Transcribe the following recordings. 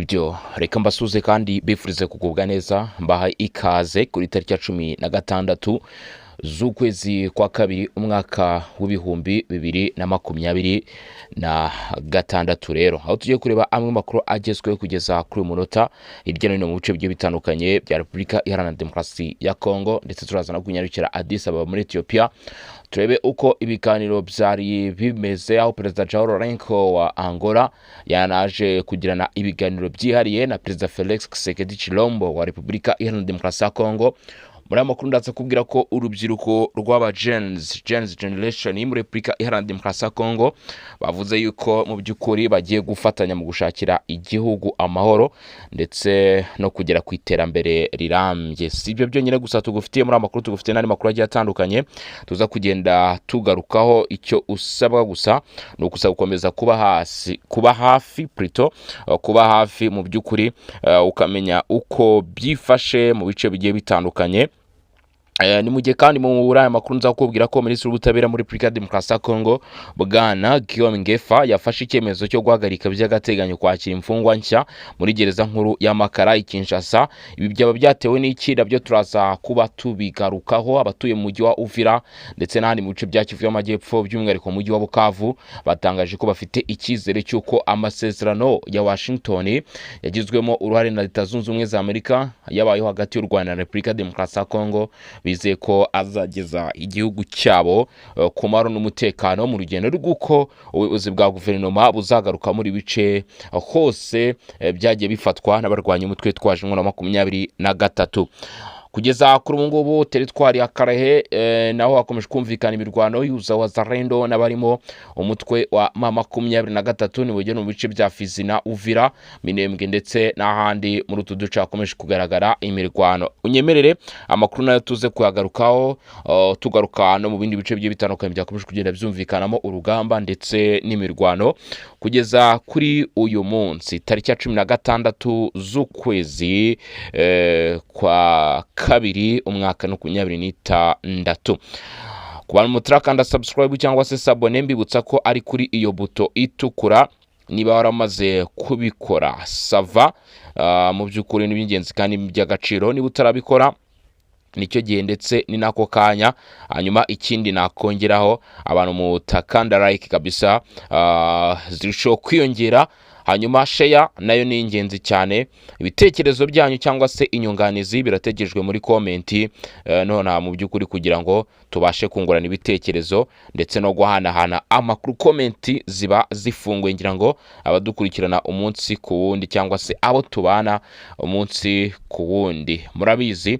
Nibyo, reka mbasuze kandi bifurize kugubwa neza, mbaha ikaze kuri tariki ya 16 z'ukwezi kwa kabiri, umwaka w'2026. Rero aho tugiye kureba amwe mu makuru agezweho kugeza kuri uyu munota hirya no hino mu bice bigiye bitandukanye bya Repubulika Iharanira Demokarasi ya Kongo, ndetse turaza no kunyarukira Addis Ababa muri Ethiopia, turebe uko ibiganiro byari bimeze, aho Perezida João Lourenço wa Angola yanaje kugirana ibiganiro byihariye na Perezida Felix Tshisekedi Tshilombo wa Repubulika Iharanira Demokarasi ya Kongo. Muri aya makuru ndaza kubwira ko urubyiruko rw'aba Gen Z generation muri Repubulika Iharanira Demokarasi ya Kongo bavuze yuko mu by'ukuri bagiye gufatanya mu gushakira igihugu amahoro ndetse no kugera ku iterambere rirambye. Si ibyo byonyine gusa tugufitiye muri aya makuru, tugufitiye n'andi makuru agiye atandukanye tuza kugenda tugarukaho. Icyo usabwa gusa ni ugusa gukomeza kuba hasi, kuba hafi, plutôt kuba hafi mu by'ukuri, ukamenya uko byifashe mu bice bigiye bitandukanye. Ni mu gihe kandi muri aya makuru nza kukubwira ko Minisitiri w'Ubutabera muri Repubulika ya Demokarasi ya Kongo, Bwana Guillaume Ngefa, yafashe icyemezo cyo guhagarika by'agateganyo kwakira imfungwa nshya muri gereza nkuru ya Makala i Kinshasa. Ibi byaba byatewe n'iki? Nabyo turaza kuba tubigarukaho. Abatuye mu mujyi wa Uvira ndetse n'ahandi mu bice bya Kivu y'Amajyepfo, by'umwihariko mu mujyi wa Bukavu, batangaje ko bafite icyizere cy'uko amasezerano ya Washington yagizwemo uruhare na Leta Zunze Ubumwe za Amerika yabayeho hagati y'u Rwanda na Repubulika ya Demokarasi ya Kongo, bizeye ko azageza igihugu cyabo ku mahoro n'umutekano mu rugendo rw'uko ubuyobozi bwa guverinoma buzagaruka muri bice hose byagiye bifatwa n'abarwanya umutwe witwaje intwaro 23. Kugeza kuri ubu ngubu, teritwari ya Kalehe naho hakomeje kumvikana imirwano ihuza Wazalendo n'abarimo umutwe wa M23, ni bugene mu bice bya Fizi na Uvira, Minembwe ndetse n'ahandi muri utu duce hakomeje kugaragara imirwano. Unyemerere amakuru nayo tuze kuyagarukaho, tugaruka no mu bindi bice bigiye bitandukanye byakomeje kugenda byumvikanamo urugamba ndetse n'imirwano kugeza kuri uyu munsi, tariki ya 16 z'ukwezi kwa kabiri, umwaka 2026. Ku bantu mutarakanda subscribe cyangwa se s'abonner, mbibutsa ko ari kuri iyo buto itukura. Niba waramaze kubikora, ça va, mu by'ukuri ni iby'ingenzi kandi by'agaciro. Niba utarabikora, nicyo gihe ndetse ni nako kanya. Hanyuma ikindi nakongeraho, abantu mutakanda like kabisa, zirushaho kwiyongera. Hanyuma share nayo ni ingenzi cyane. Ibitekerezo byanyu cyangwa se inyunganizi birategerejwe muri comment nonaha mu by'ukuri, kugira ngo tubashe kungurana ibitekerezo ndetse no guhanahana amakuru. Comment ziba zifunguye, ngira ngo abadukurikirana umunsi ku wundi cyangwa se abo tubana umunsi ku wundi murabizi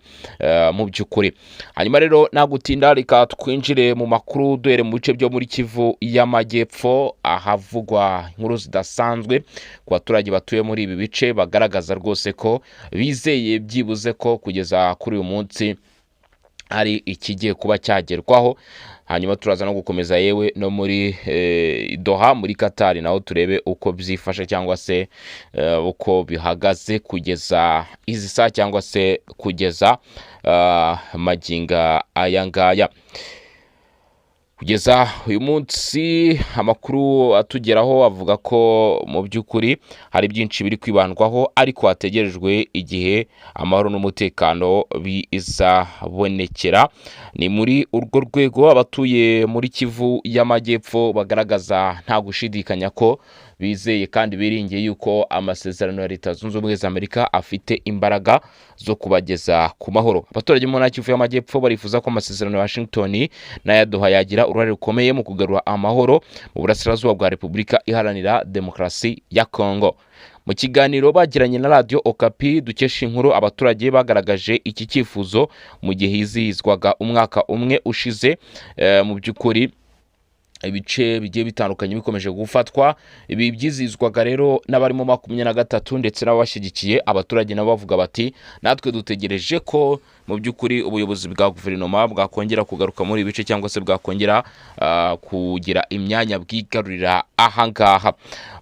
mu by'ukuri. Hanyuma rero nagutinda, reka twinjire mu makuru, duhere mu bice byo muri Kivu y'Amajyepfo, ahavugwa inkuru zidasanzwe ku baturage batuye muri ibi bice, bagaragaza rwose ko bizeye byibuze ko kugeza kuri uyu munsi hari ikigiye kuba cyagerwaho. Hanyuma turaza no gukomeza yewe no muri Doha muri Qatar, naho turebe uko byifashe cyangwa se uko bihagaze kugeza izi saa cyangwa se kugeza maginga aya ngaya. Kugeza uyu munsi, amakuru atugeraho avuga ko mu by'ukuri hari byinshi biri kwibandwaho, ariko hategerejwe igihe amahoro n'umutekano bizabonekera. Ni muri urwo rwego abatuye muri Kivu y'Amajyepfo bagaragaza nta gushidikanya ko bizeye kandi biringiye yuko amasezerano ya Leta Zunze Ubumwe za Amerika afite imbaraga zo kubageza ku mahoro. Abaturage mu ntara ya Kivu y'Amajyepfo barifuza ko amasezerano ya Washington n'aya Doha yagira uruhare rukomeye mu kugarura amahoro mu burasirazuba bwa Repubulika Iharanira Demokarasi ya Kongo. Mu kiganiro bagiranye na Radiyo Okapi dukesha inkuru, abaturage bagaragaje iki cyifuzo mu gihe hizihizwaga umwaka umwe ushize mu by'ukuri ibice bigiye bitandukanye bikomeje gufatwa. Ibi byizihizwaga rero n'abarimo 23 ndetse n'ababashyigikiye. Abaturage nabo bavuga bati: "Natwe dutegereje ko mu by'ukuri ubuyobozi bwa guverinoma bwakongera kugaruka muri ibi bice cyangwa se bwakongera kugira imyanya bwigarurira ahangaha.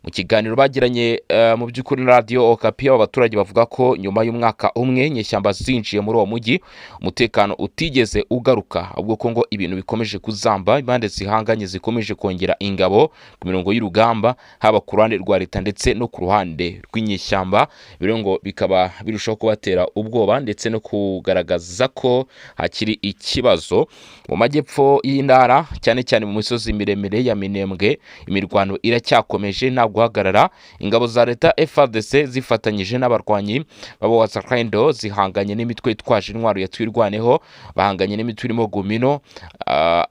Mu kiganiro bagiranye mu by'ukuri na Radiyo Okapi, aba baturage bavuga ko nyuma y'umwaka umwe inyeshyamba zinjiye muri uwo mujyi, umutekano utigeze ugaruka, ahubwo ko ngo ibintu bikomeje kuzamba, impande zihanganye zikomeje kongera ingabo ku mirongo y'urugamba, haba ku ruhande rwa leta ndetse no ku ruhande rw'inyeshyamba. Rero ngo bikaba birushaho kubatera ubwoba ndetse no kugaragaza ko hakiri ikibazo mu majyepfo y'intara, cyane cyane mu misozi miremire ya Minembwe. Imirwano iracyakomeje nta guhagarara. Ingabo za leta FARDC zifatanyije n'abarwanyi b'Abawazalendo zihanganye n'imitwe itwaje intwaro ya Twirwaneho, bahanganye n'imitwe irimo Gumino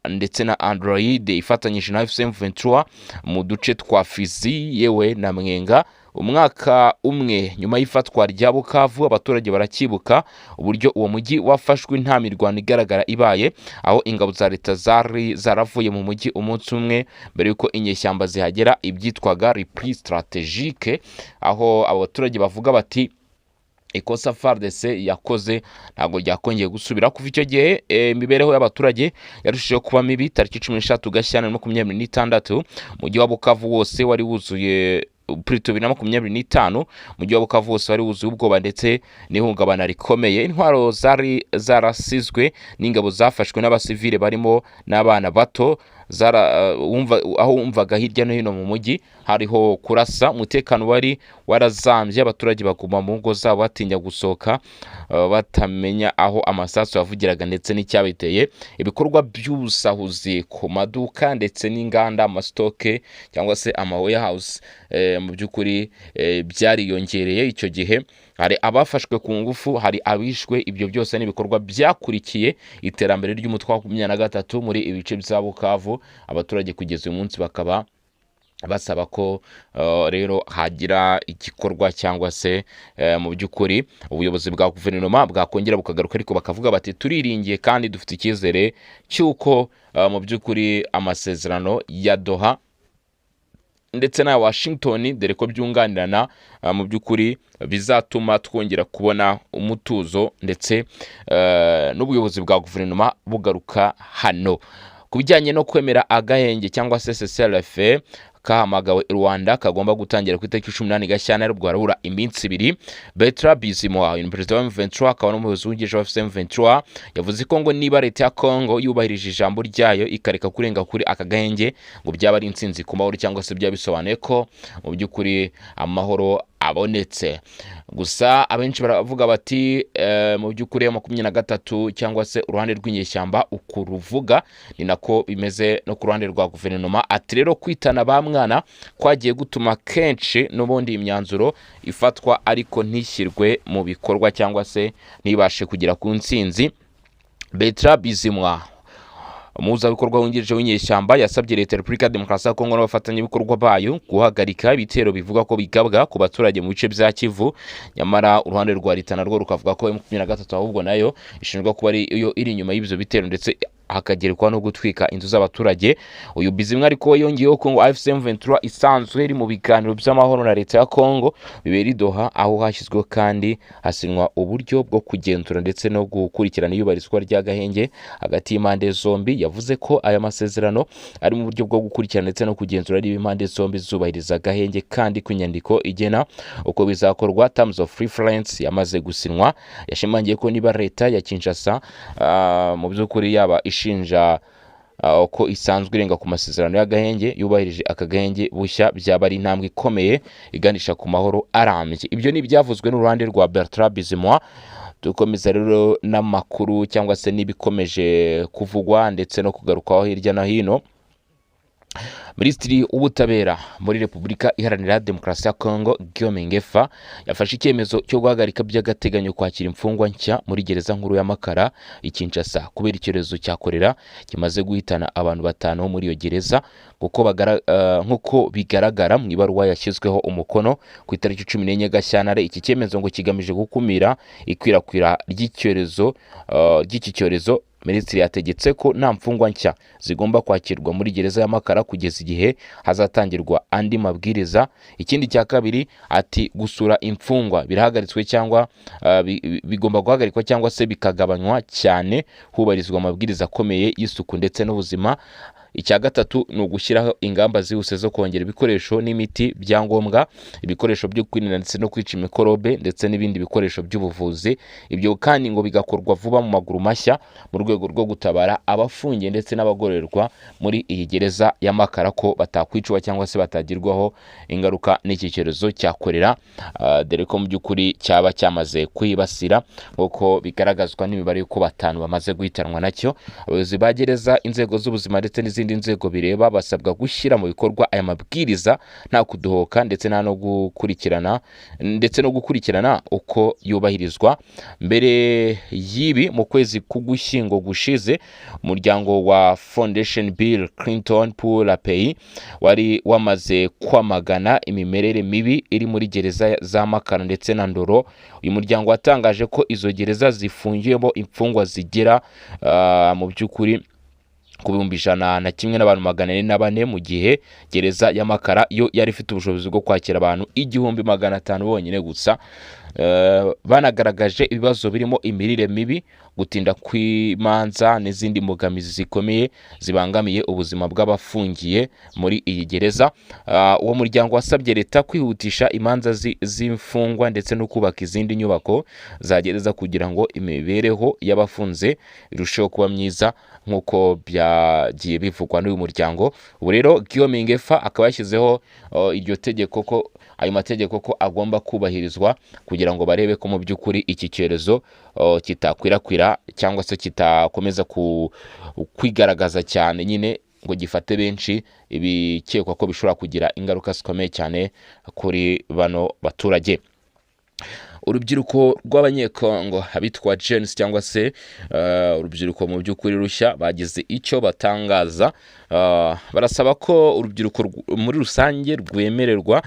ndetse na Android ifatanyije na AFC M23 mu duce twa Fizi yewe na Mwenga. Umwaka umwe nyuma y'ifatwa rya Bukavu, abaturage baracyibuka uburyo uwo mujyi wafashwe nta mirwano igaragara ibaye, aho ingabo za leta zari zaravuye mu mujyi umunsi umwe mbere y'uko inyeshyamba zihagera, ibyitwaga repli stratégique, aho abo baturage bavuga bati ikosa FARDC yakoze ntabwo ryakongeye gusubira. Kuva icyo gihe imibereho y'abaturage yarushijeho kuba mibi. Tariki 13 Gashyantare 2026, umujyi wa Bukavu wose wari wuzuye, plutôt 2025, umujyi wa Bukavu wose wari wuzuye ubwoba ndetse n'ihungabana rikomeye. Intwaro zari zarasizwe n'ingabo zafashwe n'abasivile barimo n'abana bato. Aho wumvaga hirya no hino mu mujyi hariho kurasa. Umutekano wari warazambye, abaturage baguma mu ngo zabo batinya gusohoka, batamenya aho amasasu yavugiraga ndetse n'icyabiteye. Ibikorwa by'ubusahuzi ku maduka ndetse n'inganda, amasitoke cyangwa se ama warehouse, mu by'ukuri byariyongereye icyo gihe. Hari abafashwe ku ngufu, hari abishwe. Ibyo byose ni ibikorwa byakurikiye iterambere ry'umutwe wa 23 muri ibice bya Bukavu. Abaturage kugeza uyu munsi bakaba basaba ko rero hagira igikorwa cyangwa se mu by'ukuri ubuyobozi bwa guverinoma bwakongera bukagaruka, ariko bakavuga bati turiringiye kandi dufite icyizere cy'uko mu by'ukuri amasezerano ya Doha ndetse na Washington, dore ko byunganirana, mu by'ukuri bizatuma twongera kubona umutuzo ndetse n'ubuyobozi bwa guverinoma bugaruka hano. Ku bijyanye no kwemera agahenge cyangwa se CCRF kahamagawe i Rwanda, kagomba gutangira ku itariki 18 Gashyantare, ubwo harabura iminsi 2, Bertrand Bisimwa, uyu ni perezida wa M23 akaba n'umuyobozi wungirije wa AFC M23, yavuze ko ngo niba leta ya Congo yubahirije ijambo ryayo ikareka kurenga kuri aka gahenge, ngo byaba ari intsinzi ku mahoro cyangwa se byaba bisobanuye ko mu by'ukuri amahoro abonetse. Gusa abenshi baravuga bati mu by'ukuri 23 cyangwa se uruhande rw'inyeshyamba uku ruvuga ni nako bimeze no ku ruhande rwa guverinoma. Ati rero kwitana ba mwana kwagiye gutuma kenshi n'ubundi imyanzuro ifatwa ariko ntishyirwe mu bikorwa cyangwa se ntibashe kugera ku ntsinzi. Bertrand Bisimwa, umuhuzabikorwa wungirije w'inyeshyamba, yasabye leta ya Repubulika ya Demokarasi ya Kongo n'abafatanyabikorwa bayo guhagarika ibitero bivuga ko bigabwa ku baturage mu bice bya Kivu. Nyamara uruhande rwa leta narwo rukavuga ko M23 ahubwo nayo ishinjwa kuba ari yo iri inyuma y'ibyo bitero, ndetse hakagerekwa no gutwika inzu z'abaturage. Uyu Bisimwa ariko yongeyeho ko ngo AFC M23 isanzwe iri mu biganiro by'amahoro na leta ya Kongo bibera i Doha, aho hashyizweho kandi hasinywa uburyo bwo kugenzura ndetse no gukurikirana iyubahirizwa ry'agahenge hagati y'impande zombi. Yavuze ko aya masezerano ari mu buryo bwo gukurikirana ndetse no kugenzura niba impande zombi zubahiriza agahenge, kandi ku nyandiko igena uko bizakorwa, terms of reference, yamaze gusinywa. Yashimangiye ko niba leta ya Kinshasa mu by'ukuri yaba ishinja ko isanzwe irenga ku masezerano y'agahenge, yubahirije aka gahenge bushya, byaba ari intambwe ikomeye iganisha ku mahoro arambye. Ibyo ni ibyavuzwe n'uruhande rwa Bertrand Bisimwa. Dukomeza rero n'amakuru cyangwa se n'ibikomeje kuvugwa ndetse no kugarukwaho hirya no hino. Minisitiri w'Ubutabera muri Repubulika Iharanira Demokarasi ya Kongo, Guillaume Ngefa, yafashe icyemezo cyo guhagarika by'agateganyo kwakira imfungwa nshya muri gereza nkuru ya Makala i Kinshasa kubera icyorezo cya kolera kimaze guhitana abantu batanu muri iyo gereza, nk'uko bigaragara mu ibaruwa yashyizweho umukono ku itariki 14 Gashyantare. Iki cyemezo ngo kigamije gukumira ikwirakwira ry'icyorezo, ry'iki cyorezo. Minisitiri yategetse ko nta mfungwa nshya zigomba kwakirwa muri gereza ya Makala kugeza igihe hazatangirwa andi mabwiriza. Ikindi cya kabiri, ati gusura imfungwa birahagaritswe cyangwa bigomba guhagarikwa cyangwa se bikagabanywa cyane, hubahirizwa amabwiriza akomeye y'isuku ndetse n'ubuzima. Icya gatatu ni ugushyiraho ingamba zihuse zo kongera ibikoresho n'imiti byangombwa, ibikoresho byo kwirinda ndetse no kwica mikorobe, ndetse n'ibindi bikoresho by'ubuvuzi. Ibyo kandi ngo bigakorwa vuba mu maguru mashya mu rwego rwo gutabara abafungiye ndetse n'abagororerwa muri iyi gereza ya Makala, ko batakwicwa cyangwa se batagirwaho ingaruka n'iki cyorezo cya korera, dore ko mu by'ukuri cyaba cyamaze kwibasira, nk'uko bigaragazwa n'imibare y'uko batanu bamaze guhitanwa nacyo. Abayobozi ba gereza, inzego z'ubuzima ndetse n'izindi nzego bireba basabwa gushyira mu bikorwa aya mabwiriza nta kudohoka, ndetse nta no gukurikirana ndetse no gukurikirana uko yubahirizwa. Mbere y'ibi, mu kwezi k'Ugushyingo gushize, umuryango wa Fondation Bill Clinton pour la Paix wari wamaze kwamagana imimerere mibi iri muri gereza za Makala ndetse na Ndolo. Uyu muryango watangaje ko izo gereza zifungiyemo imfungwa zigera mu by'ukuri ku 101 n'abantu 404, mu gihe gereza ya Makala yo yari ifite ubushobozi bwo kwakira abantu 1500 bonyine gusa. Banagaragaje ibibazo birimo imirire mibi, gutinda kw'imanza n'izindi mbogamizi zikomeye zibangamiye ubuzima bw'abafungiye muri iyi gereza. Uwo muryango wasabye leta kwihutisha imanza z'imfungwa ndetse no kubaka izindi nyubako za gereza kugira ngo imibereho y'abafunze irusheho kuba myiza, nk'uko byagiye bivugwa n'uyu muryango. Ubu rero Guillaume Ngefa akaba yashyizeho iryo tegeko, ko ayo mategeko ko agomba kubahirizwa kugira ngo barebe ko mu by'ukuri iki cyorezo kitakwirakwira cyangwa se kitakomeza kwigaragaza cyane nyine ngo gifate benshi, ibikekwa ko bishobora kugira ingaruka zikomeye cyane kuri bano baturage. Urubyiruko rw'Abanyekongo, abitwa Jeunes cyangwa se urubyiruko mu by'ukuri rushya, bagize icyo batangaza. Barasaba ko urubyiruko muri rusange rwemererwa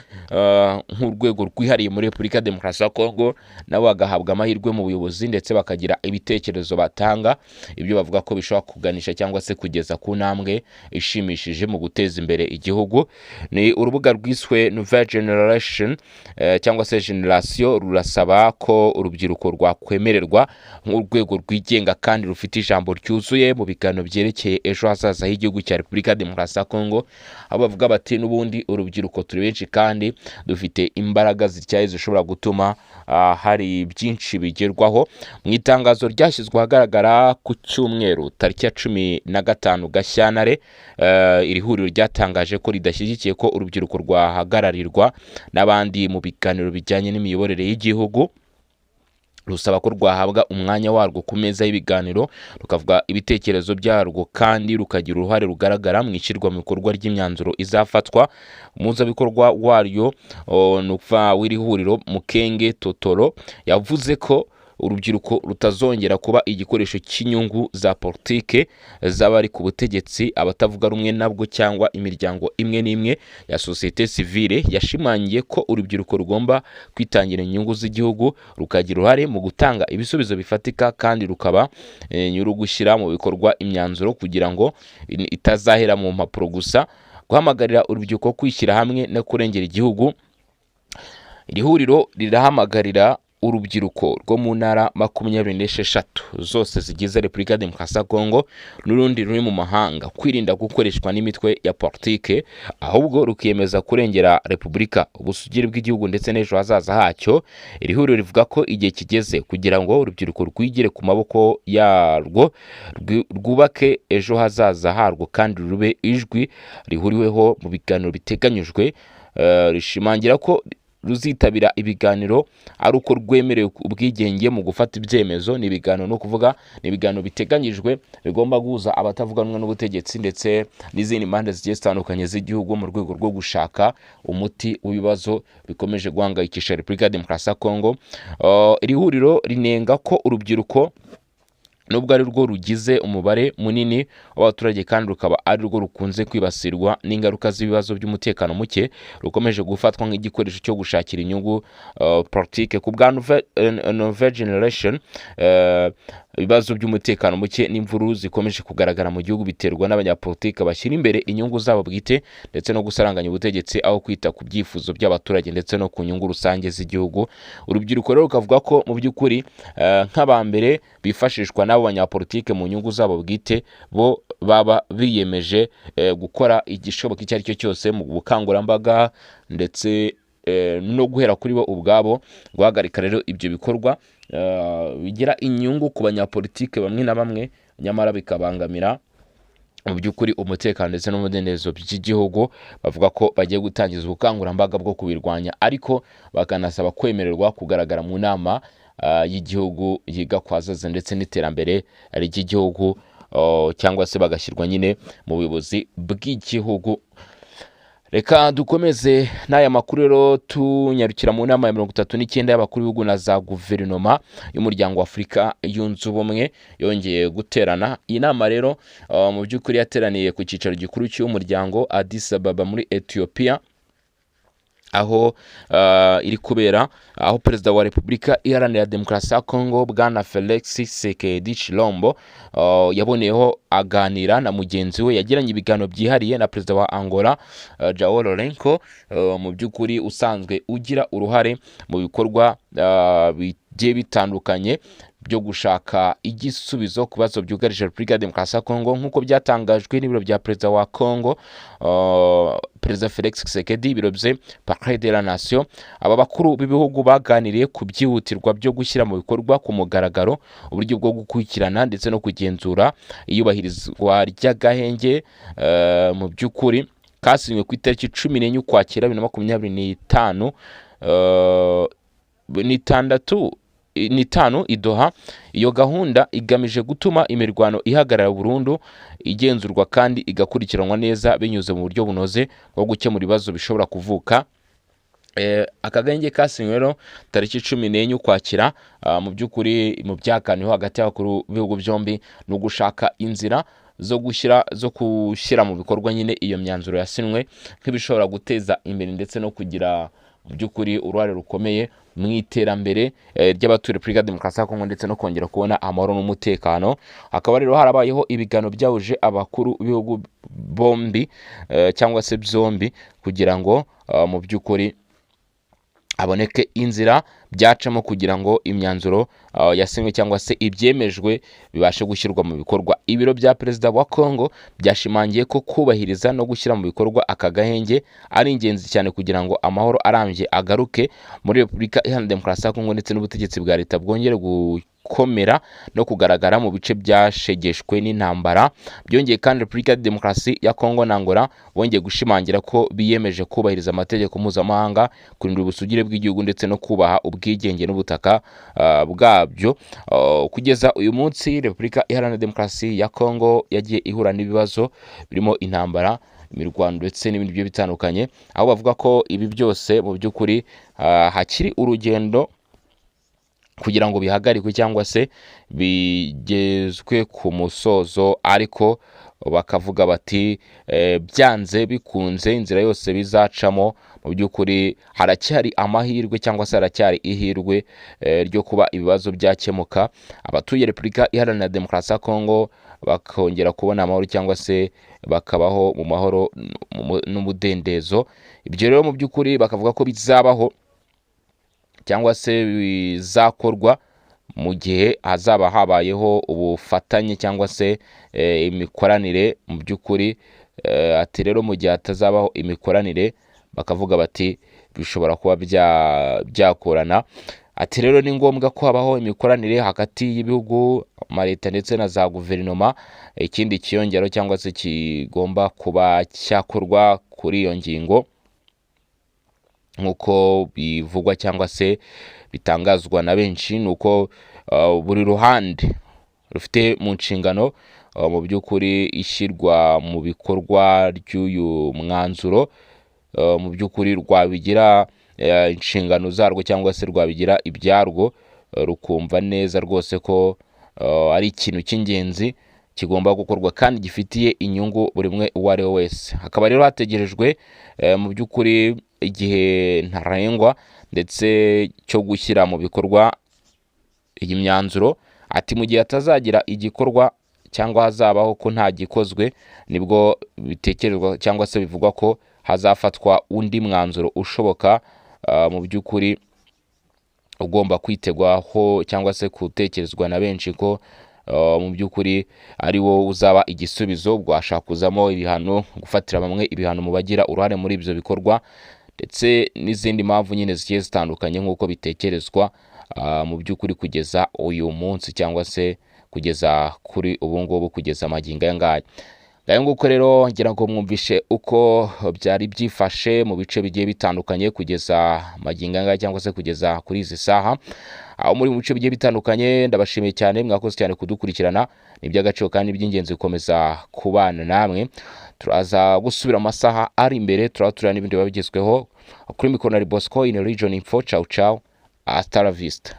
nk'urwego rwihariye muri Repubulika ya Demokarasi ya Kongo, nabo bagahabwa amahirwe mu buyobozi ndetse bakagira ibitekerezo batanga, ibyo bavuga ko bishobora kuganisha cyangwa se kugeza ku ntambwe ishimishije mu guteza imbere igihugu. Ni urubuga rwiswe Nouvelle Generation cyangwa se Generation, rurasaba ko urubyiruko rwakwemererwa nk'urwego rwigenga kandi rufite ijambo ryuzuye mu biganiro byerekeye ejo hazaza h'igihugu cya Repubulika ya Demokarasi ya Kongo, aho bavuga bati n'ubundi urubyiruko turi benshi kandi dufite imbaraga zityaye zishobora gutuma hari byinshi bigerwaho. Mu itangazo ryashyizwe ahagaragara ku cyumweru tariki ya 15 Gashyantare, iri huriro ryatangaje ko ridashyigikiye ko urubyiruko rwahagararirwa n'abandi mu biganiro bijyanye n'imiyoborere y'igihugu. Rusaba ko rwahabwa umwanya warwo ku meza y'ibiganiro, rukavuga ibitekerezo byarwo kandi rukagira uruhare rugaragara mu ishyirwa mu bikorwa ry'imyanzuro izafatwa. Umuhuzabikorwa waryo, ni ukuvuga w'iri huriro, Mukenge Totoro, yavuze ko urubyiruko rutazongera kuba igikoresho cy'inyungu za politike z'abari ku butegetsi, abatavuga rumwe nabwo cyangwa imiryango imwe n'imwe ya sosiyete sivile. Yashimangiye ko urubyiruko rugomba kwitangira inyungu z'igihugu, rukagira uruhare mu gutanga ibisubizo bifatika kandi rukaba nyiri ugushyira mu bikorwa imyanzuro kugira ngo itazahera mu mpapuro gusa. Guhamagarira urubyiruko kwishyira hamwe no kurengera igihugu. Iri huriro rirahamagarira urubyiruko rwo mu ntara 26 zose zigize Repubulika ya Demokarasi ya Kongo n'urundi ruri mu mahanga kwirinda gukoreshwa n'imitwe ya politike, ahubwo rukiyemeza kurengera repubulika, ubusugire bw'igihugu ndetse n'ejo hazaza hacyo. Iri huriro rivuga ko igihe kigeze kugira ngo urubyiruko rwigire ku maboko yarwo, rwubake ejo hazaza harwo kandi rube ijwi rihuriweho mu biganiro biteganyijwe. Rishimangira ko ruzitabira ibiganiro ari uko rwemerewe ubwigenge mu gufata ibyemezo. Ni ibiganiro, no kuvuga ni ibiganiro biteganyijwe bigomba guhuza abatavuga rumwe n'ubutegetsi ndetse n'izindi mpande zigiye zitandukanye z'igihugu mu rwego rwo gushaka umuti w'ibibazo bikomeje guhangayikisha Repubulika ya Demokarasi ya Kongo. Iri huriro rinenga ko urubyiruko, nubwo ari rwo rugize umubare munini w'abaturage kandi rukaba ari rwo rukunze kwibasirwa n'ingaruka z'ibibazo by'umutekano muke, rukomeje gufatwa nk'igikoresho cyo gushakira inyungu politike. Ku bwa Nouvelle Generation, Ibibazo by'umutekano muke n'imvururu zikomeje kugaragara mu gihugu biterwa n'abanyapolitiki bashyira imbere inyungu zabo bwite ndetse no gusaranganya ubutegetsi aho kwita ku byifuzo by'abaturage ndetse no ku nyungu rusange z'igihugu. Urubyiruko rero rukavuga ko mu by'ukuri nk'abambere bifashishwa n'abo banyapolitike mu nyungu zabo bwite, bo baba biyemeje gukora igishoboka icyo ari cyo cyose mu bukangurambaga ndetse no guhera kuri bo ubwabo guhagarika rero ibyo bikorwa bigira inyungu ku banyapolitike bamwe na bamwe, nyamara bikabangamira mu by'ukuri umutekano ndetse n'umudendezo by'igihugu. Bavuga ko bagiye gutangiza ubukangurambaga bwo kubirwanya, ariko bakanasaba kwemererwa kugaragara mu nama y'igihugu yiga ku hazaza ndetse n'iterambere ry'igihugu, cyangwa se bagashyirwa nyine mu buyobozi bw'igihugu. Reka dukomeze n'aya makuru rero, tunyarukira mu nama ya 39 y'abakuru b'ibihugu na za guverinoma y'Umuryango wa Afurika Yunze Ubumwe yongeye guterana. Iyi nama rero mu by'ukuri yateraniye ku cyicaro gikuru cy'umuryango Addis Ababa muri Ethiopia, aho iri kubera, aho Perezida wa Repubulika Iharanira Demokarasi ya Kongo, Bwana Felix Tshisekedi Tshilombo, yaboneyeho aganira na mugenzi we, yagiranye ibiganiro byihariye na Perezida wa Angola, João Lourenço, mu by'ukuri usanzwe ugira uruhare mu bikorwa bigiye bitandukanye byo gushaka igisubizo ku bibazo byugarije Repubulika ya Demokarasi ya Kongo. Nk'uko byatangajwe n'ibiro bya Perezida wa Kongo, Perezida Felix Tshisekedi, ibiro bye Palais de la Nation, aba bakuru b'ibihugu baganiriye ku byihutirwa byo gushyira mu bikorwa ku mugaragaro uburyo bwo gukurikirana ndetse no kugenzura iyubahirizwa ry'agahenge mu by'ukuri kasinywe ku itariki 14 Ukwakira 2025 n'itandatu n'itanu i Doha. Iyo gahunda igamije gutuma imirwano ihagarara burundu, igenzurwa kandi igakurikiranwa neza binyuze mu buryo bunoze bwo gukemura ibibazo bishobora kuvuka. Aka gahenge kasinywe rero tariki 14 Ukwakira, mu by'ukuri mu byaganiriweho hagati y'abakuru b'ibihugu byombi ni ugushaka inzira zo gushyira mu bikorwa nyine iyo myanzuro yasinwe nk'ibishobora guteza imbere ndetse no kugira mu by'ukuri uruhare rukomeye mu iterambere ry'abatuye Repubulika ya Demokarasi ya Kongo ndetse no kongera kubona amahoro n'umutekano. Hakaba rero harabayeho ibiganiro byahuje abakuru b'ibihugu bombi, cyangwa se byombi, kugira ngo mu by'ukuri haboneke inzira byacamo kugira ngo imyanzuro yasinywe cyangwa se ibyemejwe bibashe gushyirwa mu bikorwa. Ibiro bya Perezida wa Kongo byashimangiye ko kubahiriza no gushyira mu bikorwa aka gahenge ari ingenzi cyane kugira ngo amahoro arambye agaruke muri Repubulika Iharanira Demokarasi ya Kongo ndetse n'ubutegetsi bwa leta bwongere gukomera no kugaragara mu bice byashegeshwe n'intambara. Byongeye kandi, Repubulika ya Demokarasi ya Kongo na Angola bongeye gushimangira ko biyemeje kubahiriza amategeko mpuzamahanga, kurinda ubusugire bw'igihugu ndetse no kubaha ubwigenge n'ubutaka bwabyo. Kugeza uyu munsi Repubulika Iharanira Demokarasi ya Kongo yagiye ihura n'ibibazo birimo intambara, imirwano ndetse n'ibindi bigiye bitandukanye, aho bavuga ko ibi byose mu by'ukuri hakiri urugendo kugira ngo bihagarikwe cyangwa se bigezwe ku musozo, ariko bakavuga bati byanze bikunze inzira yose bizacamo, mu by'ukuri haracyari amahirwe cyangwa se haracyari ihirwe ryo kuba ibibazo byakemuka, abatuye Repubulika Iharanira Demokarasi ya Kongo bakongera kubona amahoro cyangwa se bakabaho mu mahoro n'umudendezo. Ibyo rero mu by'ukuri bakavuga ko bizabaho cyangwa se bizakorwa mu gihe hazaba habayeho ubufatanye cyangwa se imikoranire mu by'ukuri. Ati rero mu gihe hatazabaho imikoranire, bakavuga bati bishobora kuba byakorana. Ati rero ni ngombwa ko habaho imikoranire hagati y'ibihugu, amaleta ndetse na za guverinoma. Ikindi kiyongeraho cyangwa se kigomba kuba cyakorwa kuri iyo ngingo, nk'uko bivugwa cyangwa se bitangazwa na benshi, ni uko buri ruhande rufite mu nshingano mu by'ukuri ishyirwa mu bikorwa ry'uyu mwanzuro, mu by'ukuri rwabigira inshingano zarwo cyangwa se rwabigira ibyarwo, rukumva neza rwose ko ari ikintu cy'ingenzi kigomba gukorwa kandi gifitiye inyungu buri umwe uwo ari we wese. Hakaba rero hategerejwe mu by'ukuri igihe ntarengwa ndetse cyo gushyira mu bikorwa iyi myanzuro, ariko Ati mu gihe hatazagira igikorwa cyangwa hazabaho ko nta gikozwe, nibwo bitekerezwa cyangwa se bivugwa ko hazafatwa undi mwanzuro ushoboka, mu by'ukuri ugomba kwitegwaho cyangwa se gutekerezwa na benshi ko mu by'ukuri ari wo uzaba igisubizo. Ubwo hashobora kuzamo ibihano, gufatira bamwe ibihano mu bagira uruhare muri ibyo bikorwa, ndetse n'izindi mpamvu nyine zigiye zitandukanye nk'uko bitekerezwa mu by'ukuri kugeza uyu munsi cyangwa se kugeza kuri ubu ngubu, kugeza magingo aya ngaya. Ngayo nguko rero, ngira ngo mwumvishe uko byari byifashe mu bice bigiye bitandukanye kugeza magingo aya ngaya cyangwa se kugeza kuri izi saha aho muri mu bice bigiye bitandukanye. Ndabashimiye cyane, mwakoze cyane kudukurikirana, ni iby'agaciro kandi by'ingenzi gukomeza kubana namwe. Turaza gusubira mu masaha ari imbere, turaba tureba n'ibindi biba bigezweho. Kuri mikoro na Bosco in Region Info. Ciao ciao, hasta la vista.